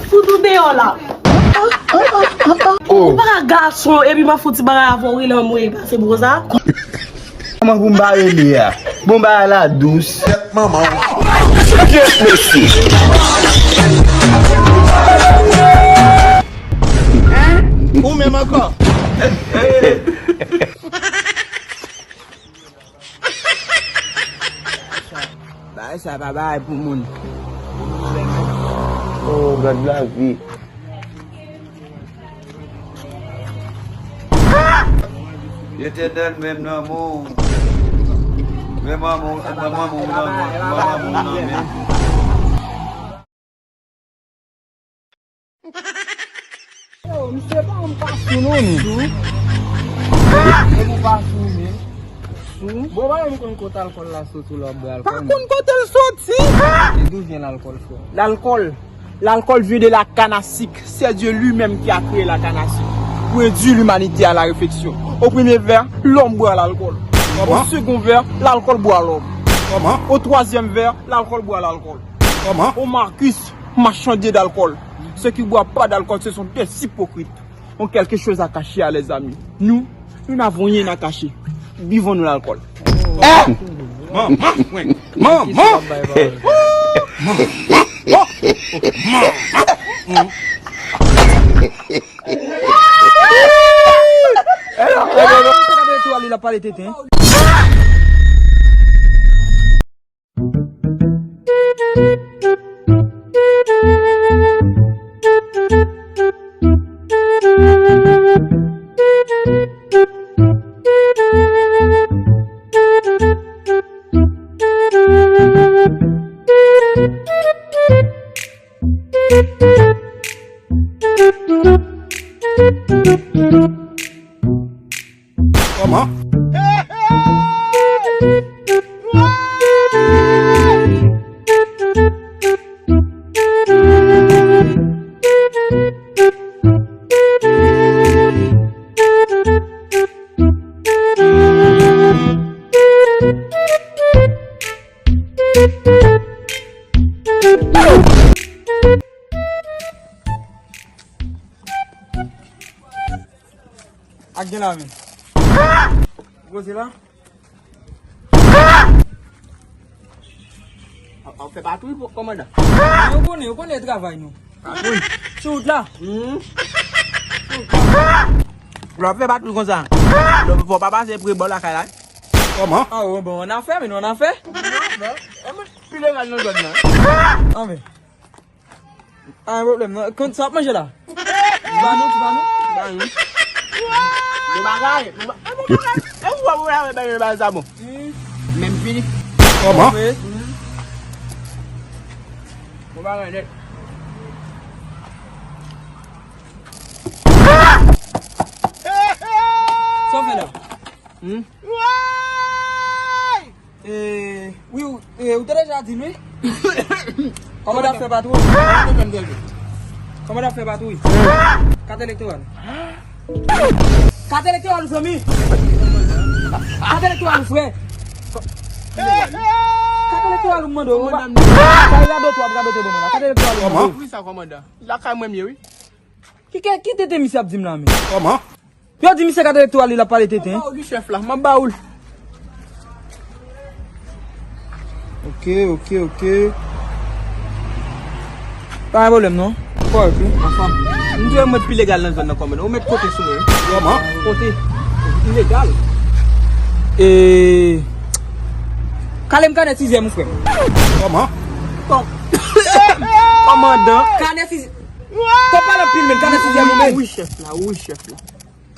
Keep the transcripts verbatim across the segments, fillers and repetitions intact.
Fout ou deyò la. Ou pa gason, epi m ap fouti bagay avè w, rele anmwey pase pou konsa. Kòman pou m pa rele a? Bon, bagay la dous. Tèt manman w. Kèt mesye. Ou menm ankò. Bagay sa pa bagay pou moun. Oh, gad lavi. Letènèl, menm nan men w. Menm nan men w, nan men w, nan men w. Yo, misye pa yon pa sou non, men. Sou? Epi w pa sou, men. Sou? Bon, pa menm konn kote alkòl la soti, w ap bwè alkòl. Pa konn kote l soti? E d'où vient l'alcool, frè? L'alcool, l'alcool vient de la canne à sucre. C'est Dieu lui-même qui a créé la canne à sucre pour induire l'humanité à la réflexion. Au premier verre, l'homme boit l'alcool. Au second verre, l'alcool boit l'homme. Au troisième verre, l'alcool boit l'alcool. Au Marcus, marchandier d'alcool. Ceux qui boivent pas d'alcool, ce sont des hypocrites. Ont quelque chose à cacher à leurs amis. Nous, nous n'avons rien à cacher. Buvons-nous l'alcool. Manman mwen. Manman. Manman. Misye ka de tou ale, l ap pale tenten. Kòman? Ak gen la men. Koze la. A, a, fè patwouy pou kòmandan. Yo konnen, yo konnen travay nou. Patwouy. Sou wout la. Hmm. Lè w ap fè patwouy konsa, fò w pa pase pre bò lakay la. Kòman? Ah, bon, bon, annafè, men nou annafè. Non, non. E mwen, pi legal nan zòn nan. Ah, men. Pa gen pwoblèm, non. Kont sa w ap manje la? Ti banou, ti banou. Ti banou. Bon bagay. Bon ba-, bon bagay. E ou wè, bon bagay, bagay sa bon. Hmm. Menm fini. Kòman? Wi. Hmm. Bon bagay nèt. Sa w fè la? Hmm? E, wi, ou, e, ou te deja di m, wi. Kòmandan ap fè patwouy. Kòmandan ap fè patwouy. Kat elektoral. Kat elektoral, zanmi. Kat elektoral, frè. Kat elektoral, ou mande, ou pa. Sa e radote, w ap radote, bon, mwen la. Kat elektoral, ou mande. Wi, sa, kòmandan. Lakay mwen m ye, wi. Ki, ki, ki tenten misye ap di m la, men? Kòman? Yo di misye kat elektoral li, l ap pale tenten. M ap ba ou li, chèf la, m ap ba ou l. Ok, ok, ok. Pa gen pwoblèm, non. Kòrèk, wi. Anfòm. M dwe mwen pi legal nan zòn nan, kòmandan. Ou met kote sou mwen, wi. Kòman? Kote. Ilegal. E, kale m kanè sizyèm, mon frè. Kòman? Kò-, kòmandan. Kanè sizyèm. Fò pale anpil, men kanè sizyèm ou men. Wi, chèf la, wi, chèf la.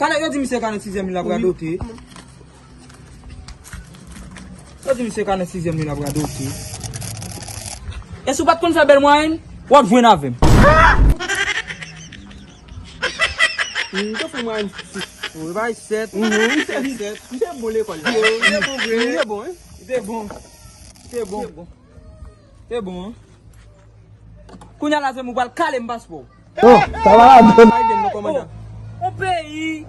Kanè, yo di misye kanè sizyèm li l ap radote. Yo di misye kanè sizyèm li l ap radote. E si w pa t konn fè bèl mwayèn, w ap jwenn avè m. M te fè mwayèn sis. Wi, bay sèt. Mhm. Sèt, sèt. M te bon lekòl la. M te bon vre. M te bon, wi. M te bon. M te bon. M te bon. Te bon, an. Kounye a la, zanmi, ou pral kale m paspò. Oh, sa va la donn. Biden, non, kòmandan. Oh, on peyi,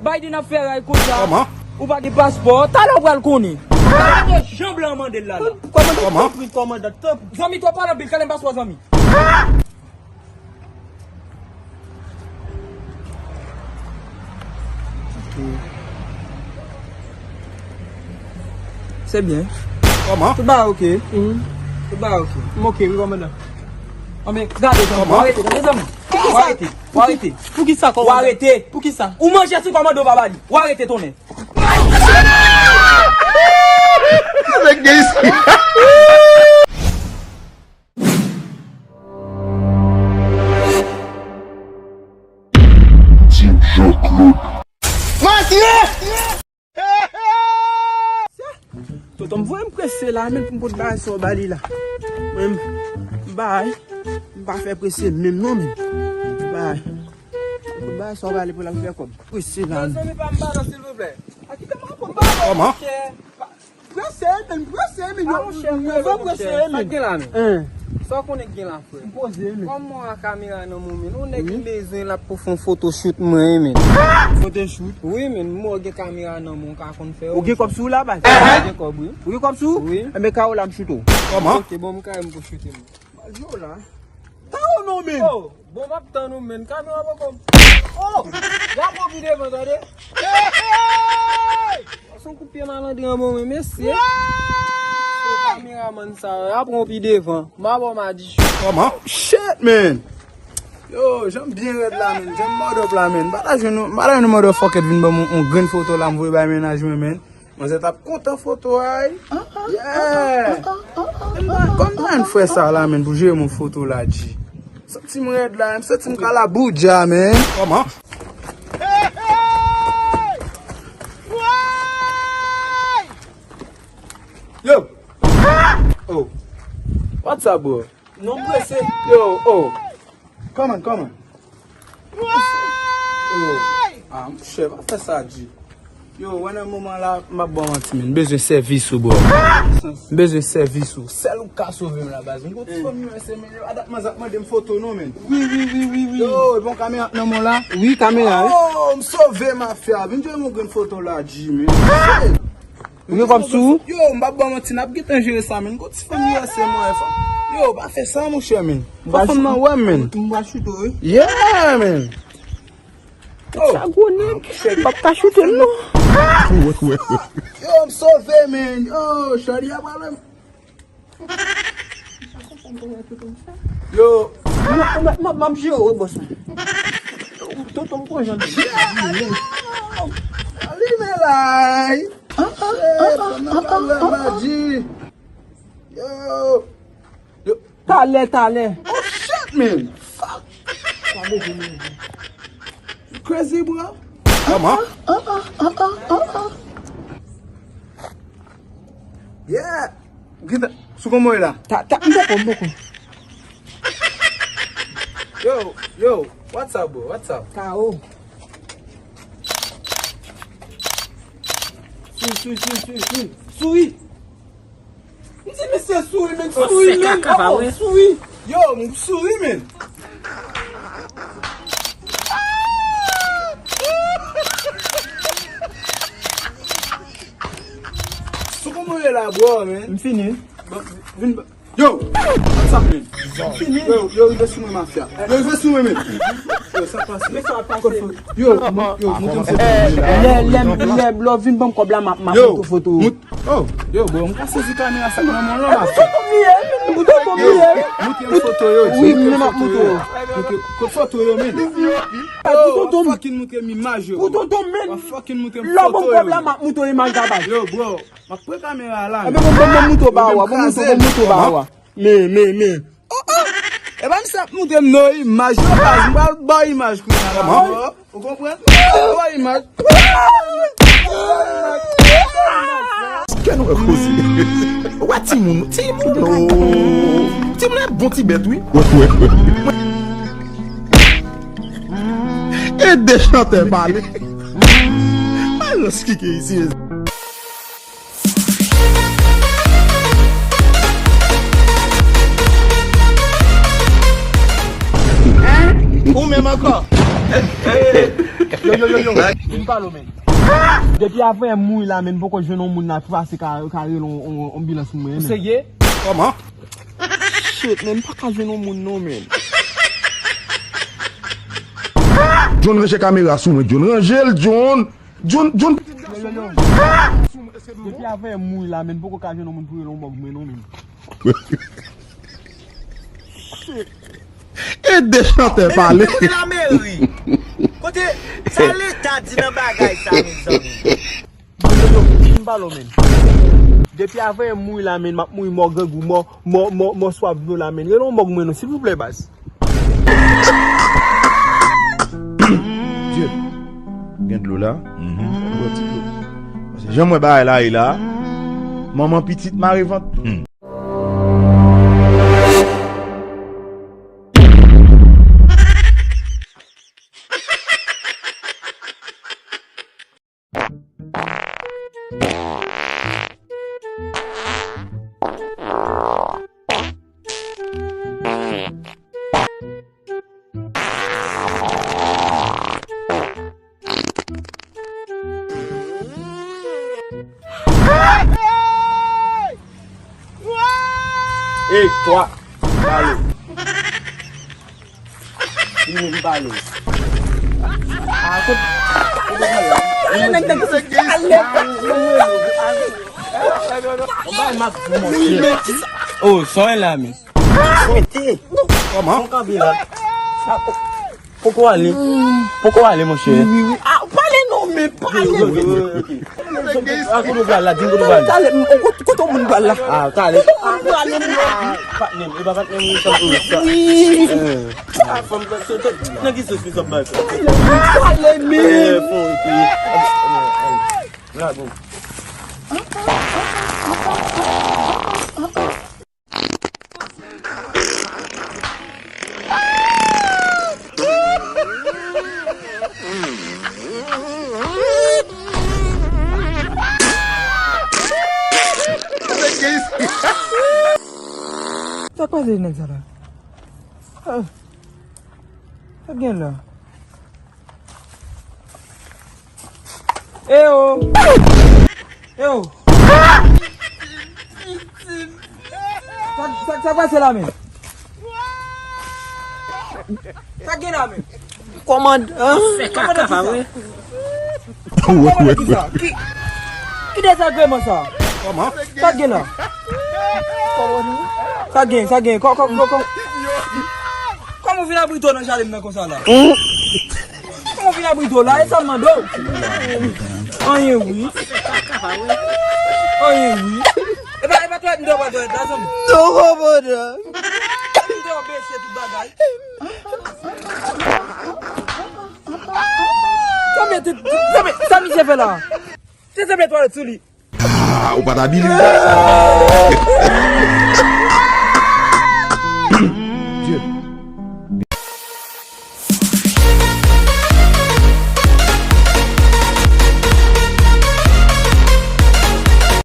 Biden ap fè ray konsa. Kòman? Ou pa gen paspò. Talè ou pral konnen. Talè janm blan mande l la, la. Kòmandan, tanpri, kòmandan, tanpri. Zanmi, twò pale anpil, kale m paspò, zanmi. Se byen. Kòman? Tout bagay oke. Tout bagay oke. M oke, wi, kòmandan. Anben, gade, zanmi. Kòman? W arete, tande, zanmi. W arete. W arete. Poukisa, kòmandan? W arete. Poukisa? Ou manje sou kòmandan, w pa ba li. W arete, tonnè. Nèg gen isi. Ti Jean-Claude. Matye! Tonton, m voye m prese la, men pou m pot bagay sa w ba li la. Mwen, m bay, m pa fè prese menm non, men. M bay. M pot bagay sa w ba li pou l ap fè kòb. Prese la. Mezanmi, pa m ba non, silvouplè. A kite m rapò m ba non, monchè. Prese, men, prese, men. A, monchè, m prese, men. Sa k gen la, men? Sa w konnen k gen la, frè? M poze, men. Kòman w a kamera nan men w, men? Yon nèg m bezwen l ap pou fè yon photoshoot mwen, men. Photoshoot? Wi, men, m wè w gen kamera nan men w, w ka konn fè. Ou gen kòb sou ou la, baz? Mwen gen kòb, wi. Ou gen kòb sou ou? Wi. Enben, kare w la, m choute w. Kòman? Oke, bon, m kare m pou choute, men. Baz yo la. Kare w non, men. Oh, bon, m ap tann ou, men. Kamera poko. Oh, y ap pran pi devan, tande. Pase yon kout pye malandren an bon, men mesye. Kameramann sa yo, y ap pran pi devan. M a ba w madichou. Kòman? Shit, man. Yo, jan m byen rèd la, man. Jan m mòd up la, man. M pa ta jwenn nou, m pa ta jwenn nou motherfucker vin ban m yon, yon grenn foto la, m voye bay mennaj mwen, man. Manzè t ap kontan foto a, wi. Yeah. Kòman m fè sa la, man, pou jere yon foto la, G? Santi m rèd la, m santi m kalaboudja, man. Kòman? Yo! Oh! What's up, bro? Non, m prese. Yo, oh! Kòman, kòman? Yo, ah, monchè, pa fè sa, G. Yo, wè nan moman la, m ap ba w manti, men. M bezwen sèvis ou, bro. M bezwen sèvis ou. Sèl ou ka sove m la, baz. M gon ti fanm U S A, men yo, a dat manzè ap mande m foto, non, men. Wi, wi, wi, wi, wi. Yo, bon, kamera nan men w la? Wi, kamera, wi. Oh, m sove, mafya. Vin jere yon grenn foto la, G, men. Ou gen kòb sou ou? Yo, m p ap ba w manti, n ap gentan jere sa, men. Gon ti fanm U S A, mwen, fanm. Yo, pa fè sa, monchè, men. Fò fanm nan wè m, men. M va choute w, wi. Yeah, man. Sa gwo nèg. P ap ka choute l non. Yo, m sove, man. Yo, shawty a pral wè m. Yo. M ap jere w, bòs mwen. Tonton, m konn jan l ye. Alime la. Shit, fanm nan pral wè m, G. Yo. Yo. Talè, talè. Oh, shit, man. Fuck. Sa bebe, man. You crazy, bro? Kòman? Yeah. Gita, sou kòman w ye la? Ta, ta, m poko, m poko. Yo, yo, what's up, bro? What's up? K O. Souri, souri, souri, souri, souri. Souri. M di misye souri, men, souri, men. Oh, souri. Yo, m souri, men. Sou kòman w ye la, bro, men? M fini. Bon, vin ba-, yo, what's up, men? Fini. Yo, yo rive sou mwen, mafya. Yo rive sou mwen, men. Yo, sa pase. Men sa pase. Yo, yo, montre m foto. Lè, lè, lè, lè w vin ban m kòb la, m ap, m ap montre w foto. Oh, yo, bro, m ka sezi kamera sa nan men w la, mafya. Pou tonton m li ye, wi. Montre m foto yo, G. Wi, men m ap montre w. Kot foto yo, men? Pou tonton m. Fucking montre m imaj yo. Pou tonton m, men. Fucking montre m foto yo. Lè w ban m kòb la, m ap montre w imaj la, baz. Yo, bro, m ap pran kamera la, men. Enben, bon, bon, bon, montre w ba w, bon, montre w, bon, montre w ba w. Men, men, men. Oh, oh. E pa misye ap montre m non imaj yo, baz. M pral ba w imaj kounye a la. Kòman? Ou konprann? Ba w imaj. Kè nou wè koze. Ou wè timoun, timoun, oh. Timoun e bon ti bèt, wi. E de chantè pale. Balans kike isi. Ou menm ankò. Yo, yo, yo, yo. M pale w, men. Depi avan m mouri la, men m poko jwenn yon moun la tou pase ka, ka rele yon, yon, yon anbilans pou mwen, men. Ou serye? Kòman? Shit, man, m pa ka jwenn yon moun non, man. John, ranje kamera sou mwen, John. Ranje l, John. John, John. Yo, yo, yo. Depi avè m mouri la, man, m poko ka jwenn yon moun pou rele yon mòg mwen non, man. Ede chantè pale. Kote lameri? Kote sa leta di nan bagay sa, mezanmi? Yo, yo, yo, m pale w, man. Depi avè m mouri la, man, m ap mouri mò grangou, mò, mò, mò, mò swaf dlo la, man. Rele yon mòg mwen non, silvouplè, baz. Dye. Gen dlo la? Mhm. Bwè ti dlo. Paske jan m wè bagay la ye la, manman pitit mare vant. Hmm. Ey, twa! Pale. Li menm pale. Ah, kot, kot ou pale? Nèg, nèg, nèg, pale. Oh, sa w wè la, men? Swete. Kòman? Son kanpe la. Poko ale. Poko ale, monchè. Wi, wi, wi. Ah, pale non, men pale. Ok, ok, ok. A kote w pral la, di m kote w pral. Talè, kote, kote moun pral la? Ah, talè. Kote moun pral la? Ah, patnè m, e pa patnè m, sa pou sa. Wi. Eh. Ah, fanm sa, se tout. Nan ki sens misye ap bay sa? Talè, men. Eh, fò, ok. La, bon. Sa kwaze nèg sa la? Ah. Sa gen la? Eyo! Eyo! Sa, sa, sa pase la menm? Sa gen la menm? Kòmandan. Fè kaka pa vre. Kòmandan ki sa? Ki, ki dezagreman sa? Kòman? Sa gen la? Sa gen, sa gen. Kò, kò, kò, kò. Kòman w vin abrite w nan jaden m nan konsa la? Kòman w vin abrite w la? E sa m mande w. Anyen wi. Anyen wi. E pa, e pa twalèt m te pral twalèt la, zanmi. Non, kòmandan. M te bese tout bagay. Sa mete, sa mete, sa misye fè la? Se sanble twalèt sou li. Ah, ou pa ta bini. Dye.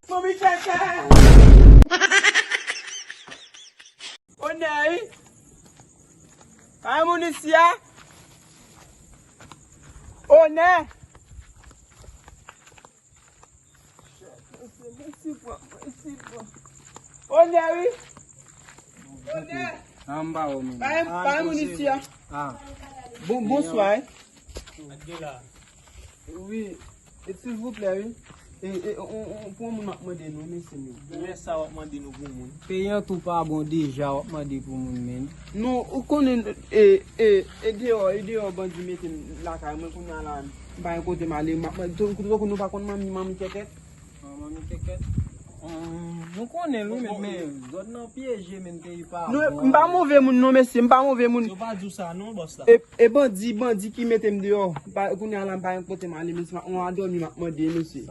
Manmi kaka. Onè wi. Pa gen moun isi a? Onè. Onè wi. Onè. An ba ou menm. Pa gen, pa gen moun isi a? Ah. Bon, bonswa. Wi. E silvouplè, wi. E, e, on, on, pou yon moun m ap mande nou, mesye m yo. Lè sa w ap mande nou pou moun. Peyi an tou pa bon deja, w ap mande pou moun, men. Non, ou konnen, e, e, e deyò, e deyò bandi mete m lakay mwen, kounye a la, m pa gen kote m ale, m ap mande, tankou nou pa konn manmi, manmi kèkèt. Ah, manmi kèkèt. Hum, nou konnen l, wi, men, men zòn nan pyeje, men peyi pa bon. Non, m pa move moun, non, mesye, m pa move moun. Yo pa di w sa, non, bòs la. E, e bandi, bandi ki mete m deyò. Pa, kounye a la, m pa gen kote m ale, mesye, m ap, m ap dòmi, m ap mande, mesye.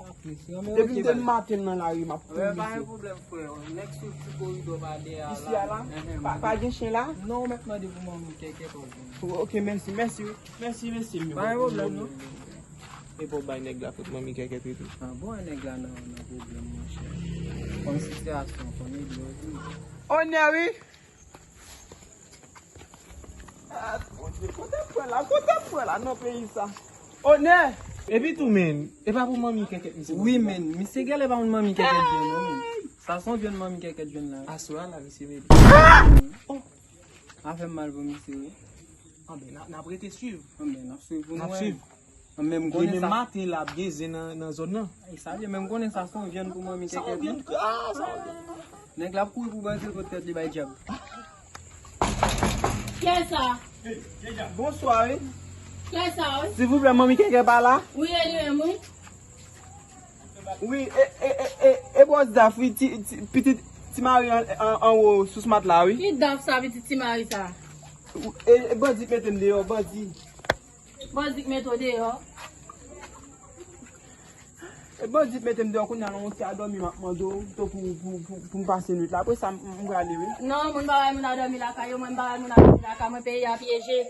Depi m te maten m nan lari, m ap kouri, mesye. Pa gen pwoblèm, frè. Nèg sou ti koridò pa dèyè a la. Isi a la? Pa, pa gen chen la? Non, ou mèt mande pou manmi kèkèt, ou jwenn. Ok, mèsi, mèsi, wi. Mèsi, mesye m yo. Pa gen pwoblèm, non. Epi w bay nèg la fout manmi kèkèt wi tou. Ah, bon, nèg la nan, nan pwoblèm, monchè. Konn sitiyasyon, konn ede w tou. Onè wi. Ah, Bondye, kote m pran la, kote m pran la nan peyi sa? Onè. Epi tou, men, e pa pou manmi kèkèt misye. Wi, men, misye genlè pa moun manmi kèkèt byen, non, men. Sa se yon vyann manmi kèkèt jwenn la. Aswè a la, misye mete. Afè m mal pou misye, wi. Anben, n ap, n ap rete swiv. Anben, n ap swiv pou nou wè. N ap swiv. Anben, m konnen sa. Demen maten, l ap gen zen nan, nan zòn nan. E sa vle, men m konnen sa se yon vyann pou manmi kèkèt. Sa yon vyann, ah, sa yon vyann. Nèg la ap kouri pou bandi l pot tèt li bay dyab. Kiyès sa? Bonswa, wi. Kiyès sa, wi? Silvouplè, manmi kèkèt pa la? Wi, e li menm, wi. Wi, e, e, e, e, e bòs Daf, wi, ti, ti, pitit ti mari an, an, anwo sou smat la, wi. Ki Daf sa, pitit ti mari sa? E, e bandi k mete m deyò, bandi. Bandi k mete w deyò? E bandi k mete m deyò, kounye a, yon ti a dòmi m ap mande w, to pou, pou, pou, pou m pase nwit la. Apre sa, m, m prale, wi. Non, moun pa bay moun a dòmi lakay yo, mwen m pa bay moun a dòmi lakay mwen, peyi a pyeje.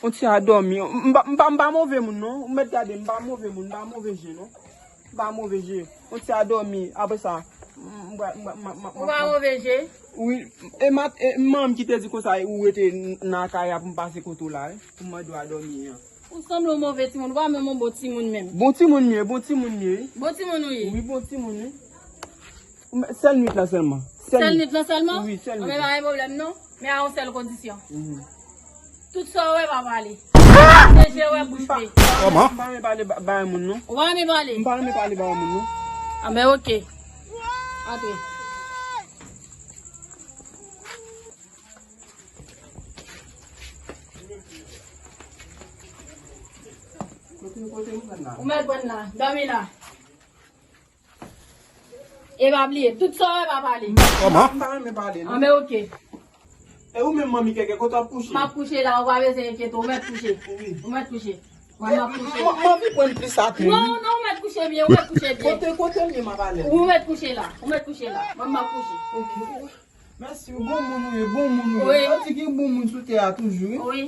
Yon ti a dòmi. M pa, m pa, m pa move moun, non. Ou mèt gade, m pa move moun, m pa move je, non. M pa move je. Yon ti a dòmi. Apre sa, m, m, m, m, m, m, Ou pa move je? Wi. E mat, e manman m ki te di konsa, ou rete n, nan kay la pou m pase kote w la, wi. Pou m mande w a dòmi an. Ou sanble yon move timoun, ou pa menm yon bon timoun menm. Bon timoun m ye, bon timoun m ye, wi. Bon timoun ou ye? Wi, bon timoun, wi. Sèl nwit lan sèlman. Sèl nwit lan sèlman? Wi, sèl nwit lan. Anben, pa gen pwoblèm non. Men a yon sèl kondisyon. Mhm. Tout sa w wè, pa pale. Se je w wè, bouch pe. Kòman? M pa renmen pale ba, bay moun, non. Ou pa renmen pale? M pa renmen pale bay moun, non. Anben, oke. Antre. Kote, kote m pran la? Ou mèt pran la. Dòmi la. E pa bliye, tout sa w wè pa pale. Kòman? M pa renmen pale, non. Anben, oke. E ou menm, manmi kèkèt, kote w ap kouche? M ap kouche la, ou pa bezwen enkyete w, ou mèt kouche. Wi. Ou mèt kouche. Mwen, m ap kouche. M, m anvi pran plis atè, wi. Non, non, ou mèt kouche byen, ou mèt kouche byen. Kote, kote m ye, m ap ale? Ou mèt kouche la, ou mèt kouche la. Mwen, m ap kouche. Ok. Mèsi, bon moun ou ye, bon moun ou ye. Wi. Sa di gen bon moun sou tè a toujou, wi. Wi.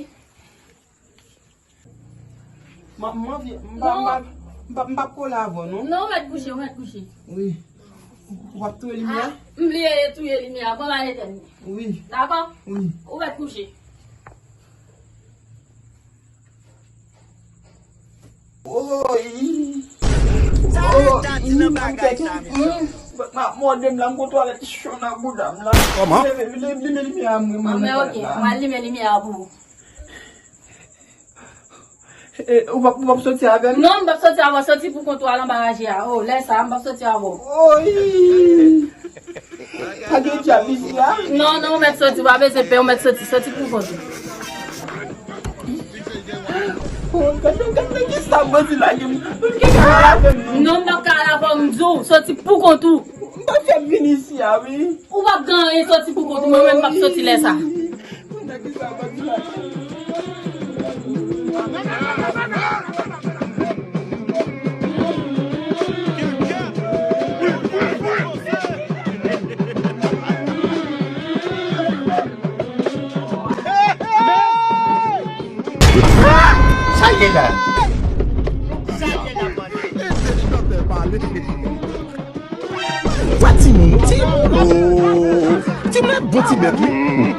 M, m anvi, m pa, m pa, m pa, m p ap kole avè w, non. Non, ou mèt kouche, ou mèt kouche. Wi. Ou p ap touye limyè? Ah, m bliye touye limyè a, bon, m al etèn li. Wi. Dakò? Wi. Ou mèt kouche. Oy. Sa yo ta di nan bagay sa, mesye. M ap mòde m la, m gon twalèt cho nan bouda m la. Kòman? Limen, limen, limen limyè a, mwen, mwen. Anben, oke, m al limen limyè a pou ou. E, ou p ap, ou p ap soti avè m? Non, m p ap soti avè w, soti pou kont ou al anba raje a. O, lè sa a, m p ap soti avè w. Oy! Pa gen djab isi a? Non, non, ou mèt soti, ou pa bezwen pè, ou mèt soti, soti pou kont ou. O, gade, gade, gade sa bandi lage m. Ou gen ka al avè m, non? Non, m p ap ka al avè w, m di w, soti pou kont ou. M pa fè m vin isi a, wi. Ou p ap gen anyen, soti pou kont ou, mwen menm m p ap soti lè sa. Sa ye la? Sa ye la, bandi? Wè timoun, timoun, oh. Timoun bon ti bèt, wi.